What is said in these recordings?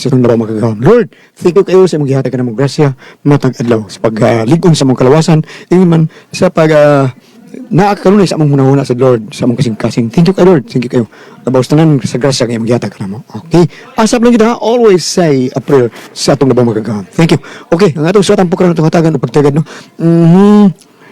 sa itong labaw makagagahom. Lord, thank you kayo sa imong gihatag kanamong grasya matag adlaw sa paglig-on sa among kalawasan, ingon man sa pag naa kanunay sa among hunahuna sa Lord, sa among kasing-kasing. Thank you kay Lord, thank you kayo. Labaw sa tanan sa grasya nga imong gihatag kanamo. Okay. Asap lang kita, always say a prayer sa atong labaw makagagahom. Thank you. Okay, ang atong suwatan po karon atong hatagan o pagtagad no.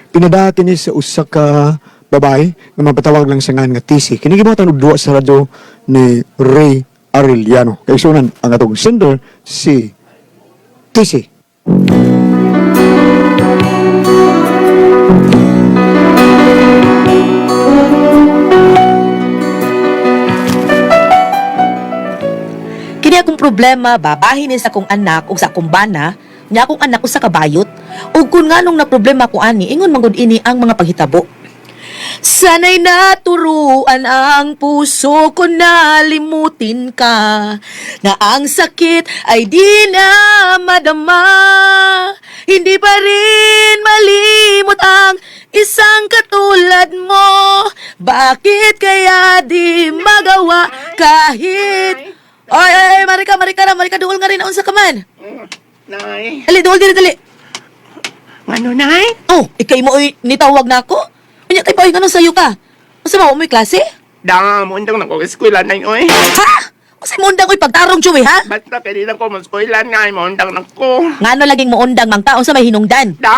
Pinadati ni sa usa ka babae nga mapatawag lang sa ngan nga TC. Kini gibuhatan og duwa sa radyo ni Ray Arellano. Kay sunan ang atong sender si TC. Kini akong problema, babahin ni sa akong anak ug sa akong bana, nya akong anak usa ka bayot. Ug kun nganong na problema ko ani, ingon man gud ini ang mga paghitabo. Sana'y naturuan ang puso ko na limutin ka, na ang sakit ay di na madama. Hindi pa rin malimot ang isang katulad mo. Bakit kaya di magawa kahit... Oy, oy, oy, Marika, Marika na, Marika, duol nga rin, unsa ka man. Nay. Dali, duol dili, dali. Ano, Nay? Oh, ikay mo, oy, nitawag na ako. Unya kay pa, oy, nganong sayo ka? Unsa ba, mo klase? Da, mundang na ko eskwela, Nay, oy. Ha? Kasi mundang oy pagtarong Joey ha? Basta kailan ko mo eskwela, Nay. Mundang na ko. Ngano laging muundang mang taon sa may hinungdan. Da.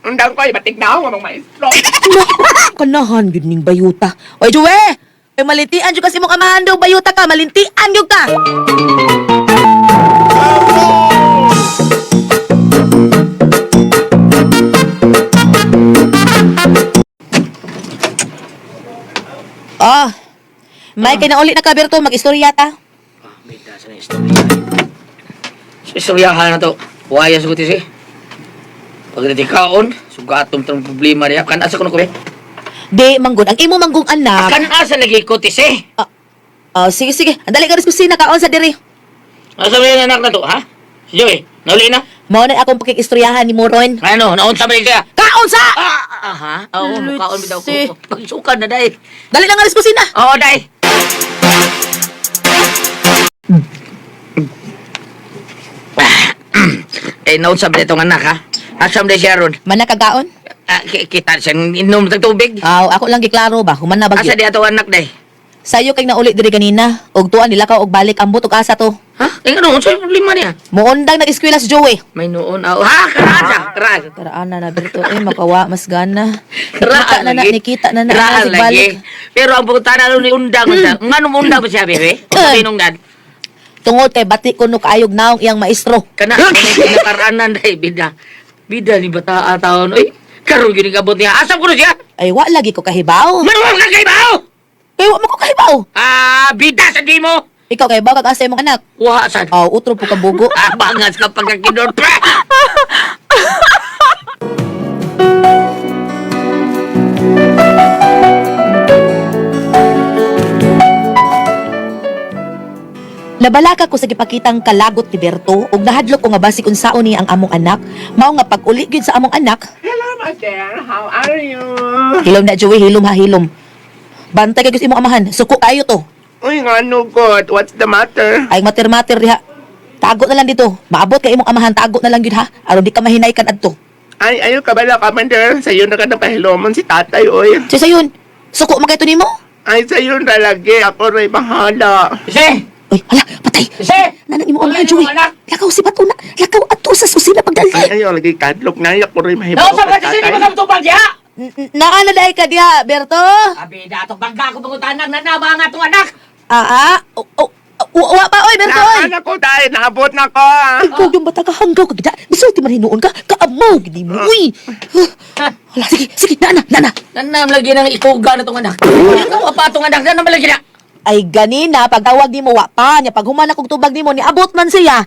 Undang ko, ibatig na ako, mga maestro. Kanahan gyud ning bayuta. Oy Joey! Oy malintian jud kasi imong amahan daw bayuta ka, malintian gyud ka. Ah. May kay nauli na ka Berto, mag-istorya ta. Ah, bida sa istorya. Sa istoryahan na to. Waya sa kuti si. Pag kaon, sugatom tong problema niya. Kan asa kuno ko be? Di manggod ang imo manggong anak. Kan asa lagi ko ti si? Oh, sige sige. Andali ka rin kusina kaon sa diri. Asa man yung anak na to, ha? Si Joey, nauli na. Mao na akong pakikistoryahan ni Moron. Ano, naunsa man siya? Kaon sa! Ah, ah, ha? Oo, mukaon bitaw ko. Lutsi. Pagsukan na dai. Dali lang alis kusina. Oo, dai. Eh, naunsa man itong anak, ha? Asa man siya ron? Manakagaon? Ah, kita siyang inom ng tubig. Aw, ako lang giklaro ba, human na Asa bagyo. di ato anak day? Sayo kay nauli diri ganina, og tuan nila ka og balik ambot og asa to. Ha? Eh, ano? Unsa yung problema niya? Muundang nag-eskwela si Joey. May noon. Ah, ha? Karaan siya. Karaan. Karaan na na Berto, eh makawa mas gana. Karaan Nikita na na, lagi. nikita na na Karaan sig lagi. balik. Pero ang pagkutana ni Undang. Undang. Nga nung undang ba siya, bebe? Eh. Tinungdan. Tungod kay bati kuno kaayog naong iyang maestro. Kana, kinakaraanan day. Bida. Bida ni bata taon. Uy, karoon yun ang abot niya. Asam ko na siya. Ay wa lagi ko kahibaw. Manuwag ka kay bao! Kay wa man ko kahibaw. Ah, bida sa di mo! Ikaw kay baw kag asa imong anak. Wa sad. Aw, utro po ka bugo. Ah, bangas ka pagkakinor. Nabalaka ko sa gipakitang kalagot ni Berto ug nahadlok ko nga basig unsaon niya ang among anak. Mao nga pag uli gyud sa among anak, Hello, Mater. How are you? hilom na Joey, hilom ha hilom. Bantay kay imong amahan, suko kayo to. Uy, nga, no good. What's the matter? Ay mater-mater diha. Tago na lang dito. Maabot kay imong amahan, tago na lang gyud ha. Aron di ka mahinay kan adto. Ay, ayaw ka bala ka, Mater. Sa'yo na ka napahilomon si tatay, oy. Siya sayon, suko man kay to nimo. Ay, sa'yo na lagi. Ako ra'y bahala. Ise! Uy, hala, patay. Ise! Nanang imong amahan, Joey. Anak! Lakaw si Batuna. Lakaw adto sa susina pagdali. Ay, ayaw lagi kadlok na. Ako ra'y mahibaw Nausa ba kay kasi tatay. ni magamtubang siya? Naa na dai ka diha, Berto. Abi, dato bangga ko pangutanan na naba nga itong anak. Ah, ah. O, o, wa pa oy, Berto oy. Naan ako dahil. Naabot na ko. Ikaw yung bata ka, hanggaw ka gida. Bisulti man hinuon ka, kaamaw gid mo. Uy. Hala, sige, sige, na na, na na. Nanam lagi nang ikuga na itong anak. Ano pa itong anak? Nanam lagi na. Ay ganina, pagtawag nimo wa pa niya, pag human akong tubag nimo niabot man siya.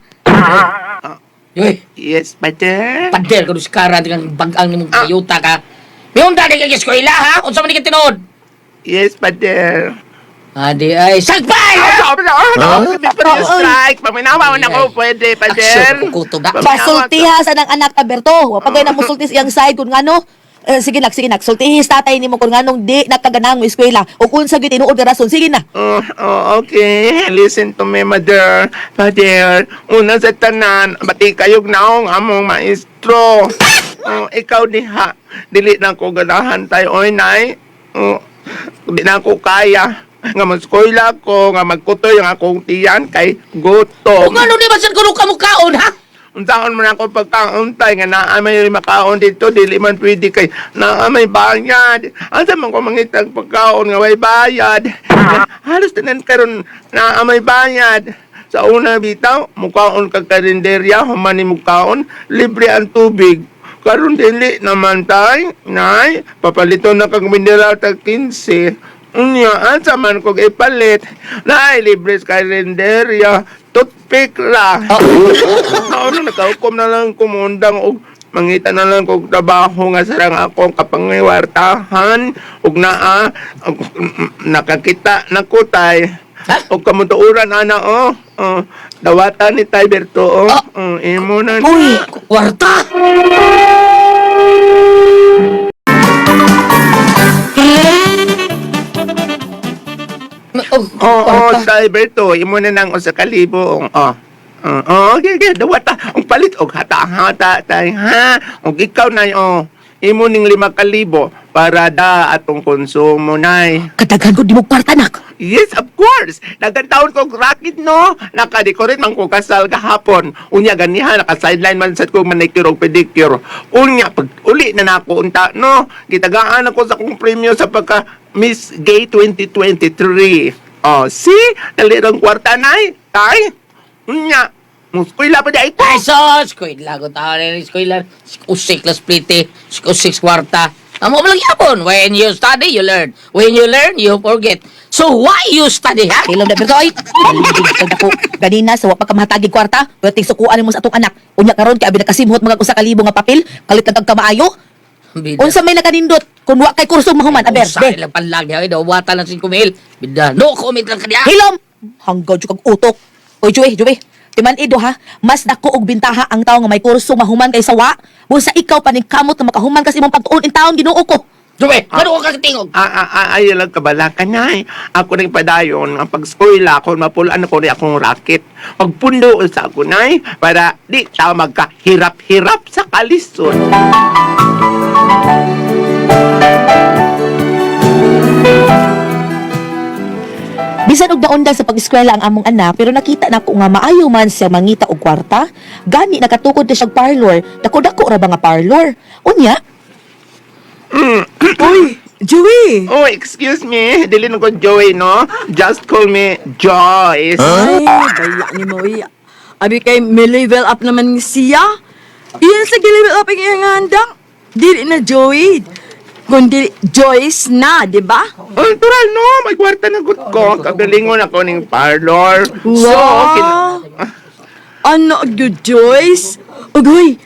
Yoy, Yes, Mater. pader ka doon sa karan, tingang bagang ni mong kayuta ka. May unda di kay eskwela, ha? Unsa man di ka tinuod? Yes, Mater. Adi ay, sagbay! Before you strike, paminawa na ko pwede, Pader. Aksyon, kukutob na. Paminawa Pasultiha sa nang anak ta Berto. Wa pa gay na musulti sa iyang side kung ngano. Eh, sige nak, sige nak. Sultihi sa tatay nimo kung nganong di nakaganang mo eskwela o kung sa gyud tinuod nga rason. Sige na. Oh, oh, okay. Listen to me, mother. Father, una sa tanan, bati kayog naong among maestro. Oh, ikaw diha. Dili na ko ganahan tayo, oy, nay. Oh, di na ko kaya. Nga maskwela ko, nga magkutoy ang akong tiyan kay gutom. Kung ano di ba sad kuno ka mukaon ha? Unsaon man ako pagkaon tay nga naa may makaon dito dili man pwede kay naa may bayad. Asa man ko mangitag pagkaon nga way bayad. Halos tanan karon naa may bayad. Sa una bitaw, mukaon kag karinderya, human ni mukaon, libre ang tubig. Karon dili naman tay, nay, papaliton na kag mineral tag 15. Unya, asa man kog ipalit? Nay, libre sa karinderya, toothpick ra. Ano, nakahukom na lang kumundang og mangita na lang kog trabaho nga sarang akong kapangiwartahan ug naa og, nakakita na ko tay. Ha? Og kamutuoran ana oh. Oh, dawatan ni Tay Berto oh. Ah. Oh, imo na na. Uy, Kwarta. Oh, Oo, oh, kwarta. Tay Berto, imo na nang usa ka libo. Oh. Oh, oh, okay, okay, dawata. Ang palit og hata-hata tay ha. Og ikaw na oh. Imo ning 5,000 para da atong konsumo nay. Kadaghan ko di mo kwarta nak. Yes, of course. Dagan taon kog racket no. Nakadecorate man ko kasal gahapon. Unya ganiha naka sideline man sad ko manicure og pedicure. Unya pag uli na nako unta no. Gitagaan ako sa akong premyo sa pagka Miss Gay 2023. Oh, see? Dali rang kwarta nay. Tay. Unya. Muskwela pa di ay ko. Ay, sos! Eskwela ko tao na eskwela. Usik las plite, usik kwarta. Amo mo lang yapon. When you study, you learn. When you learn, you forget. So why you study, ha? Hilom na Berto ay. Maligid kag dako. Ganina sa wa pa ka mahatagig kwarta, perting sukuan nimo sa atong anak. Unya karon kay abi nakasimhot mga usa ka libo nga papel, kalit lang kag kamaayo. Bida. Unsa may nakanindot kun wa kay kurso mahuman aber. Usa Be. ilang panlag niya. Dawatan lang 5,000. Bida. No comment lang kaniya. Hilom! Hanggaw jud kag utok. Oy, Joey, Joey. Timan ido ha, mas dako og bintaha ang tawo nga may kurso mahuman kaysa wa. Busa ikaw paningkamot nga makahuman kasi imong pagtuon in taon Ginoo ko. Jume, ano ka katingog? Ah, ah, ah, ay lang kabalakan nay. Ako ning padayon ang pag-eskwela kon mapulaan ako ni akong racket. Pagpundo sa ako nay para di ta magkahirap-hirap sa kalisod. Bisan og naundang sa pag-eskwela ang among anak, pero nakita nako nga maayo man siya mangita og kwarta. Gani nakatukod na siya og parlor. Dako-dako ra ba nga parlor? Unya, Uy, Joey! Oh, excuse me. Dili na ko Joey, no? Just call me Joyce. Ay, baya ni mo. Uy. Abi kay may level up naman siya. Iyan sa level up ang iyang handang. Dili na Joey. Kundi Joyce na, di ba? Oh, natural, no? May kwarta na gud ko. Kagalingon ako ning parlor. So, Wow! Ano, good Joyce? Ugoy,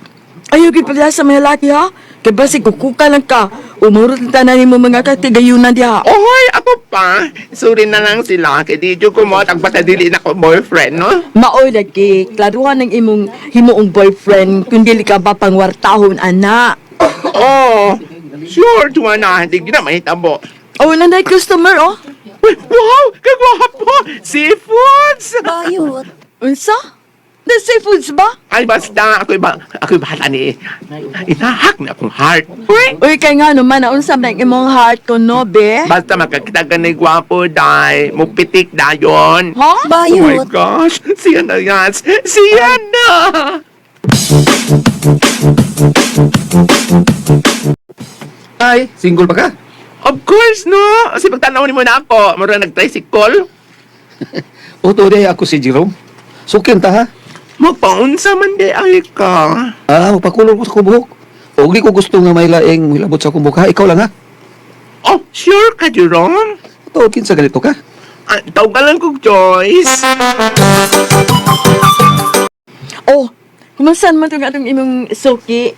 ayaw gid pala sa mga laki ha? Kay basi kukuka lang ka. Umurot na tanan nimo mga katigayunan diha. Ohoy, ako pa. Sorry na lang sila. Kay di jud ko mo at basta dili na ko boyfriend, no? Maoy lagi, klaruhan ng imong himuong boyfriend kung dili ka ba pangwartahon ana. Oh, sure, tuwa na. Hindi na mahitabo. Oh, nanay customer oh. Uy, wow! Kagwapo! Seafoods! Unsa? The seafoods ba? Ay, basta. Ako'y bahala ni. Inahak na akong heart. Uy! Uy, kay nga naman, naunsa man ang imong heart ko, no, be? Basta makakita ka ni gwapo, day. Mupitik dayon. Ha? Oh my gosh! Siya na yan! Siya na! Ay, single pa ka? Of course, no! Kasi pagtanaw ni mo na ako, mura nag-tricycle. Uto di ako si Jerome. Sukin ta ha. Magpaunsa man di ay ka. Ah, magpakulong ko sa kubuhok. Og di ko gusto nga may laing hilabot sa akong buhok ha. Ikaw lang ha. Oh, sure ka, Jerome? Uto, kinsa ganito ka? Ah, tawagan ko, Joyce. Oh, kumasan man itong atong imong suki?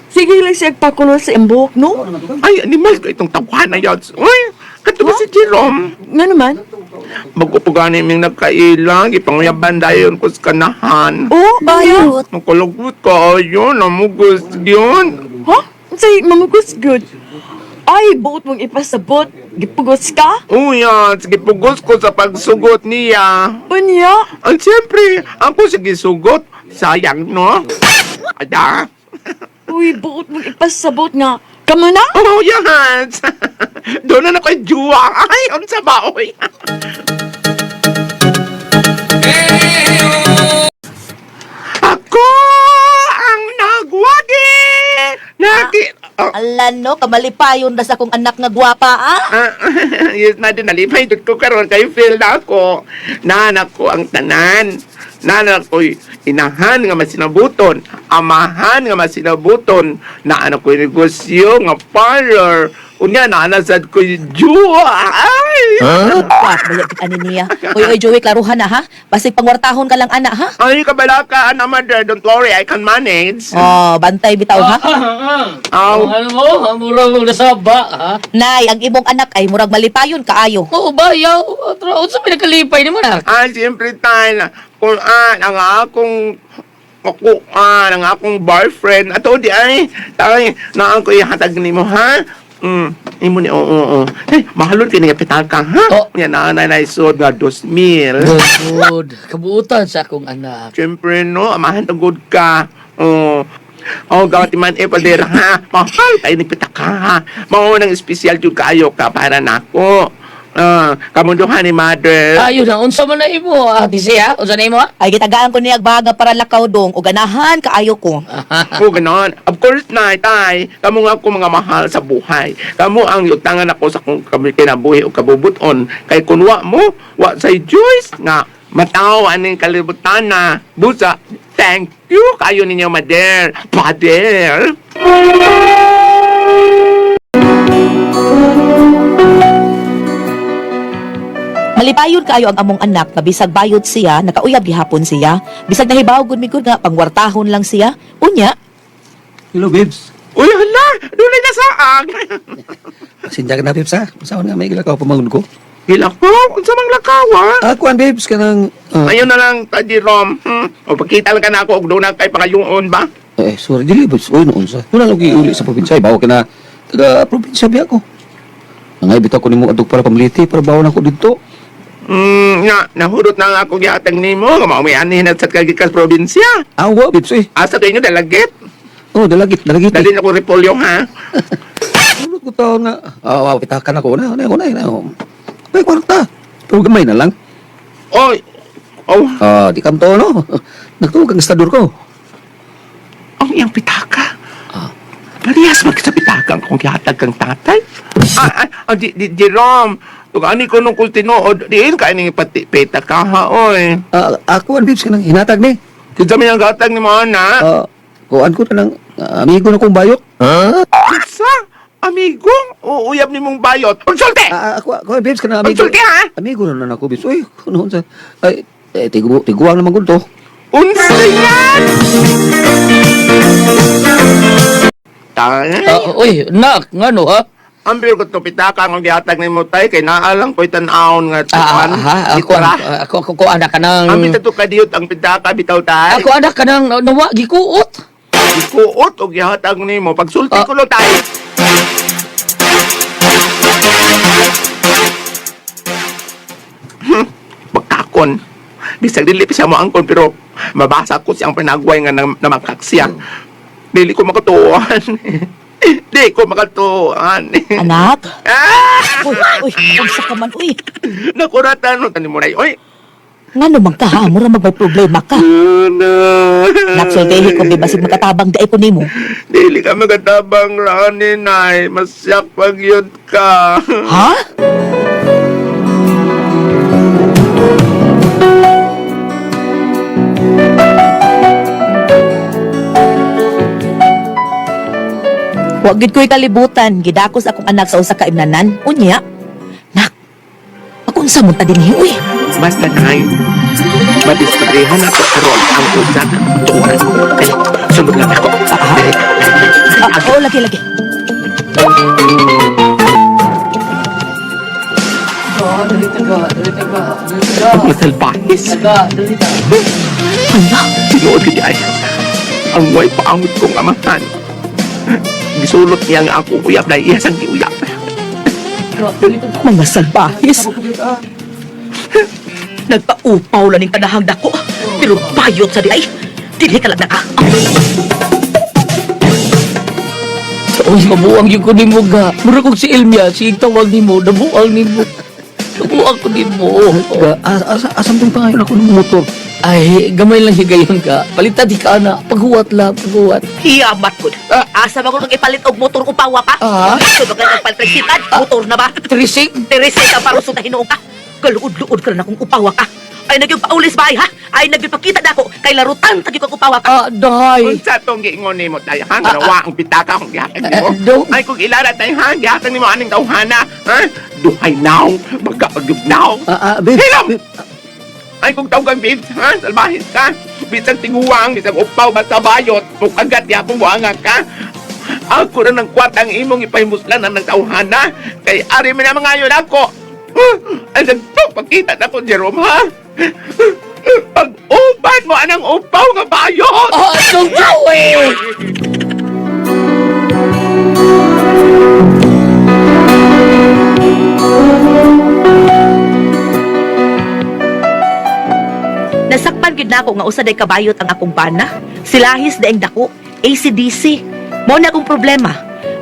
Sige lang siya pakulo sa imong buhok, no? Ay, animal ko itong tawahan na yan. Uy, kato ba si Jerome? Nga naman? Bago po gani ming nagkailang, ipanguyaban dayon ko sa kanahan. Oh, bayot. Makalagot ka, ayun, namugos yun. Ha? Unsay mamugos good? Ay, buot mong ipasabot. Gipugos ka? Uya, sige pugos ko sa pagsugot niya. Unya? Ang siyempre, ako sige sugot. Sayang, no? Ada? Uy, buot mong ipasabot nga. Kamo na? Oh, yes! Doon na nako'y juwa. Ay, unsa ba, oy? Ako ang nagwagi! Nagi... Oh, Ala no, kamalipayon na sa akong anak nga gwapa ah. ah, yes na din, nalipay dito ko karon kay feel na ako. Nanak ko ang tanan. Nanak ko'y inahan nga masinabuton, amahan nga masinabuton, naana ko'y negosyo nga parlor, unya naana sad ko'y juwa. Ay! Huh? Baya gid ani niya. Uy, uy, Joey, klaruhan na ha. Basig pangwartahon ka lang ana ha. Ay, kabala ka, ana mother, don't worry, I can manage. Oh, bantay bitaw ha. Aw. Ano mo? Mura mong nasaba, ha? Nay, ang imong anak ay murag malipayon kaayo. Oo ba, yaw? Unsa may nakalipay nimo na? Ay, siyempre tayo kung ang akong ako ang akong boyfriend ato di ay tay na ako ihatag nimo ha. Imo ni oo oo. Eh, mahalon kini nga pitaka ha. Oh. Yan na na naisod nga 2,000. Good. Kabuutan sa akong anak. Siyempre no, amahan tagod ka. Oh. Oh, gawat man eh pader ha. Mahal kay ni pitaka ha. Mao nang espesyal jud kaayo ka para nako. Ah, kamunduhan ni mother. Ayo na, unsa man na imo, ate siya? Unsa na imo? ah? Ay gitagaan ko niya baga para lakaw dong o ganahan kaayo ko. O ganon. Of course na, tay. Kamu nga ako mga mahal sa buhay. Kamu ang utangan ako sa kung kami kinabuhi o kabubuton. Kay kunwa mo, wa say Joyce nga mataw aning kalibutan na. Busa, thank you kayo ninyo, mother. Father. Malipayon kaayo ang among anak nga bisag bayot siya, nakauyab gihapon siya. Bisag nahibaw gud mi gud nga pangwartahon lang siya. Unya, Hello, babes. Uy, hala! Dunay na saag! Pasensya ka na, babes, ha? Masaon nga, may gilakaw pamangod ko. Gila ko, unsa mang lakaw, ha? Ah, kuan, babes, kanang... Ayun na lang, ta Jerome. O, pagkita lang ka na ako, og doon na kay pangayuon ba? Eh, sorry, dili, babes. Uy, noon sa... Wala lang uli sa probinsya. Bawa ka na... Taga probinsya biya ko. Nangay, bitaw ko nimo adog para pamliti, para bawon ako dito. Nga, nahurot na nga ako gihatag nimo, nga maumianihin at sa kagikas probinsya. Awa, babes, eh. Asa to inyo, dalagit. Oh, dalagit, dalagit. Dali na ko repolyo, ha? Tulog ko taon nga. Ah, wow, pitakan ako na, na, na, na. May kwarta. Pero gamay na lang. Oy, oh, Ah, di kam to, no? Nagtuog ang estador ko. ang iyang pitaka. Ah. Parehas mag sa pitaka ang kung gihatag kang tatay. Ah, ah, ah, di, Jerome, tugani ko nung kung tinuod, diin ka ining pati, pitaka, ha, oy. Ah, ako ang babes ka nang hinatag ni. Kinsa may ang gatag ni mo, na? Ah, kuan ko na lang, amigo na kong bayot. Kinsa? Amigo? O, uyab ni mong bayot. Unsulte! Ah, ako, ako, babes ka na amigo. Unsulte, ha? Amigo na lang ako, babes. Uy, kuno sa ay eh, tigu tiguang naman gud to. Unsa yan? Tay, Ah, uy, nak, ngano ha? ang ko to pitaka ang gihatag ni mo tay kay naalang ko'y tan-awon nga Ah, tuan. ah, ha, ako, Itra. ako, ako, ako, anak ka ng... Ang bitaw to kadiyot ang pitaka bitaw tay. Ako anak ka ng nawa, gikuot. Ikuot og gihatag nimo pagsulti Ah. ko lo tay. Pagkakon. Bisag dili pa siya mo angkon pero mabasa ko siyang panagway nga namakak siya. Dili ko makatuan. Di ko makatuan. anak. Ah! Uy, uy, unsa ka man uy. Nakuratan no tani mo nay. Oy. Ngano man ka ha, mura mag may problema ka. Ano? Naksultihi ko basig makatabang di ay ko nimo. Dili ka magatabang rani, nay. Masyak pag yun ka. Ha? Wa gid ko'y kalibutan, gidakos akong anak sa usa ka imnanan. Unya, nak, ako unsa mo ta dinhi uy. Basta, nay. Madiskubrehan ako karon ang usa ka katuan. Ay, sunod lang ako. Ah, ah, oo, lagi lagi. Ang masalbahis. Hala, Tinuod ko di ay. Ang way paangot kong amahan. Gisulot niya nga ako uyab na iya sang giuyab. Mga salbahis. Nagpaupaw lang ning kanahang dako. Pero bayot sa di ay. Dili ka lang naka. Uy, mabuang yung ko nimo ga. Mura kog si Elmia, sige tawag nimo, nabuang nimo. Nabuang ko nimo. Ga, asa asa tong pangayon ako ng motor. Ay, gamay lang higayon ka. Palitan di ka na. Paghuwat lang, paghuwat. Hiyamat ko. Asa ba ko kang ipalit og motor upawa pa? Ah? So ba kang nagpalit motor na ba? Trisig? Teresa ka para sa hinuong ka. Kaluod-luod ka na kung upawa ka. Ay nagyong paulis ba ay ha? Ay nagyong pakita dako kay larutan tagi kong upawa ka. Ah, dahay. Unsa tong giingon nimo tay ha? Nga wa ang pitaka akong gihatag nimo. Eh, do. Ay kung ilara tay ha, gihatag nimo aning tawhana, ha? Duhay naw, baga pagdugnaw. Babe. Hilom! Babe. Ay kung tawag babes, ha? Salbahin ka. Bisag tiguang, bisag upaw, basta bayot. Mukagat yapong buanga ka. Ako na ng kwarta ang imong ipahimuslan ang tawhana. Kay ari mi na mga yun ako. Huh? Ay nagto, pagkita na ko, Jerome, ha? Pag-uban mo anang upaw nga bayot! Ah, dong Joey! Nasakpan gyud nako nga usa day kabayot ang akong bana. Silahis daing dako, ACDC. Mao na akong problema.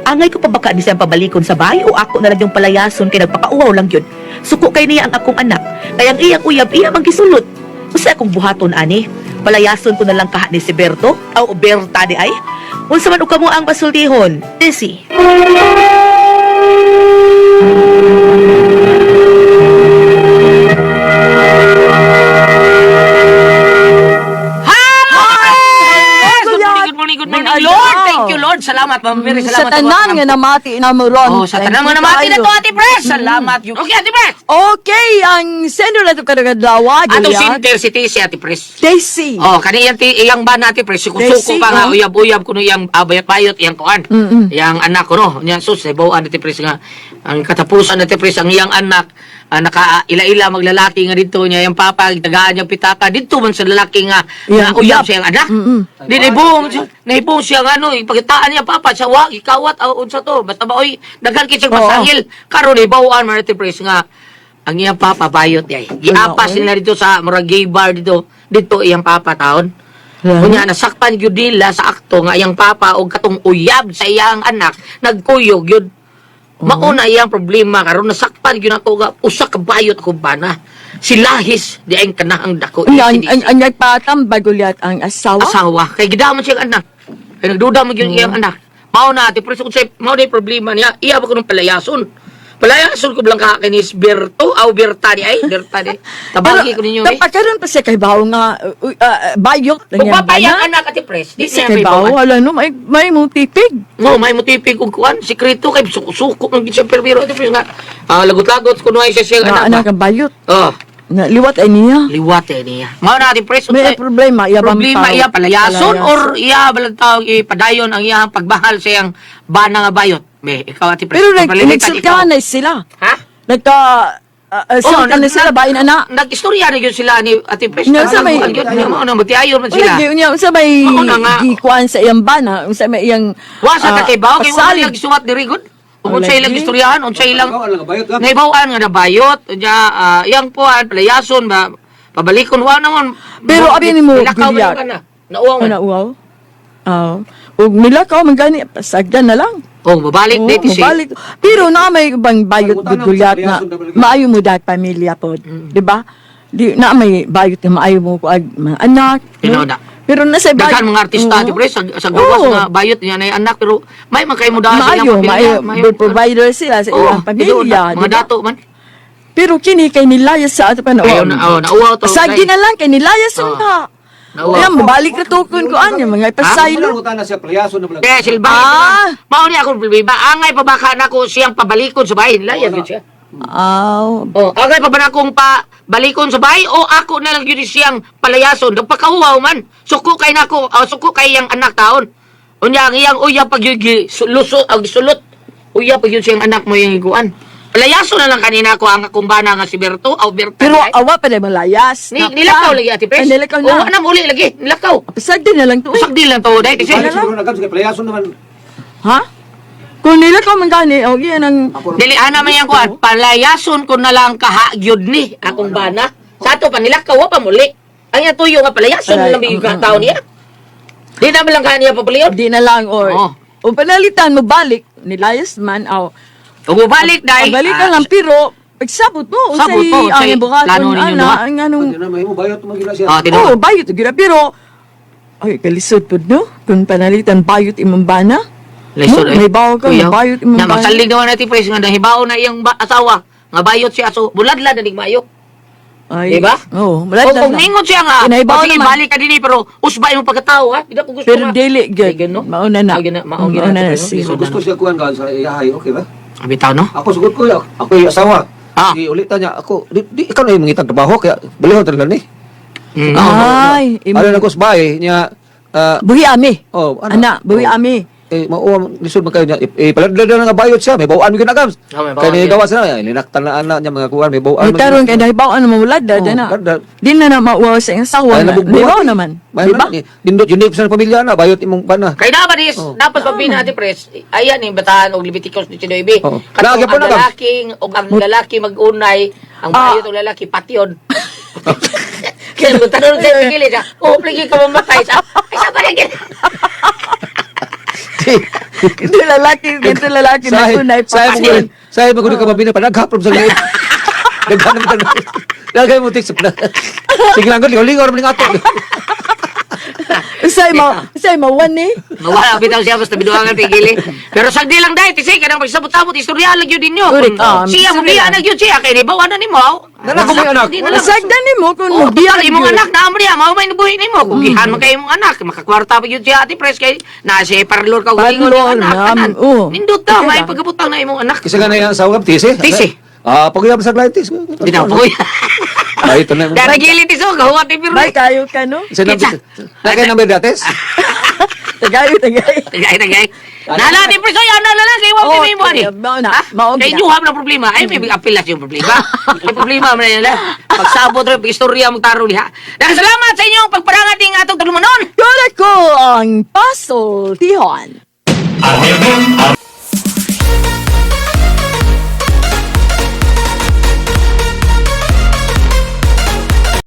Angay ko pa baka ni siyang pabalikon sa bahay o ako na lang yung palayason kay nagpakauwaw lang yun. Suko kay niya ang akong anak. Kay ang iyang uyab iya man gisulot. Usa akong buhaton ani. Palayason ko na lang kaha ni si Berto o Berta di ay. Unsa man og kamo ang basultihon? Desi. Good morning, good morning, good morning, Lord. Thank you, Lord. Salamat, Ma'am Mary. Sa Salamat. tanan nga namati na mo ron. Oh, sa Thank tanan you nga namati na kaayo. to, Ate Pres. Salamat. Okay, Ate Pres. Okay, ang sender na ito karong adlaw, Atong Julian. center si Tisi, Ate Pres. Daisy. Oh, kani iyang ti iyang ba na Ate Pres, suko-suko Daisy, pa nga oh. uyab-uyab kuno iyang bayot-bayot iyang kuan. Iyang anak ko no. Nya sus bawaan Ate Pres nga ang katapusan Ate Pres ang iyang anak naka ila-ila maglalaki nga didto niya iyang papa tagaan niyang pitaka didto man sa lalaki nga Iyang nga uyab uyab. sa iyang anak. Di nahibong siya, nahibong siya nga ano, ipakitaan niya papa sa wa ikawat aw unsa to basta ba oy daghan kay siyang Oo. pasangil karon ibawaan man Ate Pres nga ang iyang papa bayot yay. Giapas Wala, oy. nila dito sa murag gay bar dito. Dito iyang papa taon. Wala. Unya nasakpan gyud nila sa akto nga iyang papa og katong uyab sa iyang anak nagkuyog gyud. Mauna iyang problema karon nasakpan gyud ako nga usa ka bayot akong bana. Silahis di ay kanahang dako. Ang, ang, ang, ang nagpatambag ulit ang asawa. Asawa kay gidamon siyang anak. Kay nagduda man gyud iyang anak. Mao na ate pero unsay mao na yung problema niya. Iya ba kunong palayason? Palayason ko lang ka kay ni Berto aw Berta di ay Berta di. Tabagi ko ninyo eh. Pero karon pa siya kay bawo nga bayot. Kung papayang anak ate pres, di Di siya siya kay may bawo. bawan. Wala no, may mong tipig. No, may mutipig og kuan, sikreto kay suko-suko ng siya pero ate pres nga. Lagot-lagot kuno ay siya siyang Nga anak. anak ba? ang bayot. Oh, Na, liwat ay niya. liwat eh niya. Mao na ate pres, May unsay problema, iya bang problema iya palayason or iya balang tawag ipadayon ang iyang pagmahal sa iyang bana nga bayot. Be, ikaw ate pres. Pero pagpalilitan, ikaw. nagsultihan na sila. Ha? Nagka, sultan na sila, bain anak. Nag-istorya na yun sila ni Ate Pres. Nga, sa may- Mao na magtiayon man sila. Wala, niya, unsa may Mao na nga. gikuan sa iyang bana, unsa may iyang Wa sa ah, kay bawo kay wala pasalig. lang suwat diri gud. Ug Wala unsay ilang gi. istoryahan, unsay ilang Naibaw-an lang bayot, ha? Naibaw-an nga nabayot, unya iyang puan palayason ba pabalikon wa naman. Pero abi nimo, Nilakaw man Gulyat. yung kana. Nauwaw man. Ano uwaw? Oo. Ug nilakaw man gani pasagdan na lang. Oh, babalik Oo, dito si. mabalik. Pero na may ibang bayot Ang utang gulyat na maayo mo dahil pamilya pod, di ba? Di na may bayot na maayo mo kuag mga anak. No? Tinuod na. Pero nasa bayot. Daghan mga artista Oo. ati pre sa gawas Oo. nga bayot niya na anak pero may man kay mo dahil sa Maayo, iyang pamilya. maayo, provider sila sa Oo, ilang tinuod pamilya, na. di Mga ba? dato man. Pero kini kay nilayas sa ato pa na. Ayaw na, oh, nauwaw to. Sagi na lang kay nilayas Oo. oh. Nauwaw. Ayan, mabalik na tukon ko ano, mga ipasaylo. Ang na siya palayason na Kaya silbahin Ah. ah. Mao ni akong problema. Angay pa baka nako siyang pabalikon sa bahay. Layas gyud siya. Aw, Oh, angay pa ba na akong pabalikon sa bahay o ako na lang gyud siyang palayason. Nagpakahuwaw man. Suko kay nako, suko kay iyang anak taon. Unya ang iyang uya pag yun luso ang gisulot. Uya pag yun siyang anak mo yung iguan. Palayason na lang kanina ko ang akong bana nga si Berto aw Berta. pero di ay. awa pa na malayas. ni nilakaw lagi ate Pres. Ay, nilakaw Oh, na. anam uli lagi, nilakaw. Pasagdan na lang to. eh. Usak di lang to dai kasi. Balik siguro na gab palayason naman. Ha? Kung nila ka man gani, o yan ang Dili ana man yang kuan, palayason ko na lang kahagyod ni akong bana. Sa ato pa nila kawa pa muli. Ang iyang tuyo nga palayason na lang bigyan ka tao niya. Di na man lang kaniya papuliyon. di na lang or Oo. o panalitan mo balik nilayas man aw. Ug balik dai. Balik ka lang pero pagsabot mo Sabot unsay mo, unsay ang buhaton plano ninyo ana duha? ang anong Ano na mahimo bayot man gila siya. Ah, tinuod. Oh, bayot gyud pero ay kalisod pud no kung panalitan bayot imong bana. Lisod, No, eh. may bawo ka, may Kuya, bayot imong na bana. masalig naman natin pres nga nahibaw na iyang asawa nga bayot siya so buladlad na mayo. Ay, Di ba? Oo, O buladlad kung lang. ningon siya nga, Kinahibaw o sige naman. balik ka dinhi pero usba imong pagkatao ha. Di na ko gusto Pero nga. dili gyud. Ay, gano? Mauna na. Ay, gana, mao gyud Mauna na, na no? siya. So gusto siya kuan ka sa iyahay, okay ba? Bitaw no? Ako sugod ko, ako yung asawa. Ah. Di ulitan niya ako, di ikaw na yung mangitang trabaho kaya balihon talaga ni. Ay, Ano na ko sa bahay niya, ah, buhi ami. oh, ano? Ana, buhi Oh. ami. Eh, mauwa, lisod man kayo niya. Eh, paladlad na nga bayot siya. May bawaan mo ginagams. Oh, may bawaan Kaya yun. gawa siya, eh, linaktan na anak niya, mga kuwan, may bawaan. May taron kay nahibaw ano mawalad Oh, na. ladad. Di na na mauwaw sa iyang asawa. Ay, na. nabugbuhat Nahibaw eh. naman. May Di ba? na, eh, Nindot, yun sa pamilya na, bayot imong bana. Kay dapat is Oh. dapat pabina ati pres. Ayan yung bataan og Leviticus 19. Oo. Katong Lagi po ang na, Gams. lalaking og ang lalaki mag-unay, ang Ah. bayot og lalaki patyon. Kaya mo tanong sa pigili siya. Oh, pligi ka mamatay sa. Ay sa pa rin. Ito lalaki, ito lalaki na tunay Sahay mo patyon. sahay mo ka mabina, panaghaprom sa liit. Daghan naman tanong. Daghan mo text. Sige lang, lingaw-lingaw naman yung ato. Usay mawan ni. Mawala bitaw siya basta biduangan pigili. Pero sagdi lang dai tisi kanang pagsabot-sabot istorya lang gyud ninyo. Correct, Kung siya istorya mo biya lang. na gyud siya kay nibaw na nimo. Aw. Nana ko may anak. Di na lang. Sagdan nimo kung Oh, mobiya total, imong gyud. anak na mo niya, mao may nabuhi nimo. Kung gihan man kay imong anak, makakwarta pa gyud siya ati pres kay na siya parlor ka Parlor, ulingon imong anak. ma'am. Tanan. Oo. Nindot ta, Okay may lang. pagabutang na imong anak. Kasi nga na yung asawa, tisi. Tisi. Ah, pag-uyab sa client, tis. Di na po. Ay, ito na. Dari gilid iso, gahuwat ni pero. Bay kayo ka no. Isa number, na kayo number dates? Tagayo tagayo. Tagay, tagay. Nala, di preso, yan, nala lang, kay wag Oh, may mo ani. kaya, mao na, Ha? mao Kay gina. juham na problema. Ay, may apilas yung problema. May problema man nila. Pagsabot rin, istorya mo taro diha. Salamat sa inyong pagparangat ning atong tulumanon. Kura ko ang Pasol Tihon. Arnhem,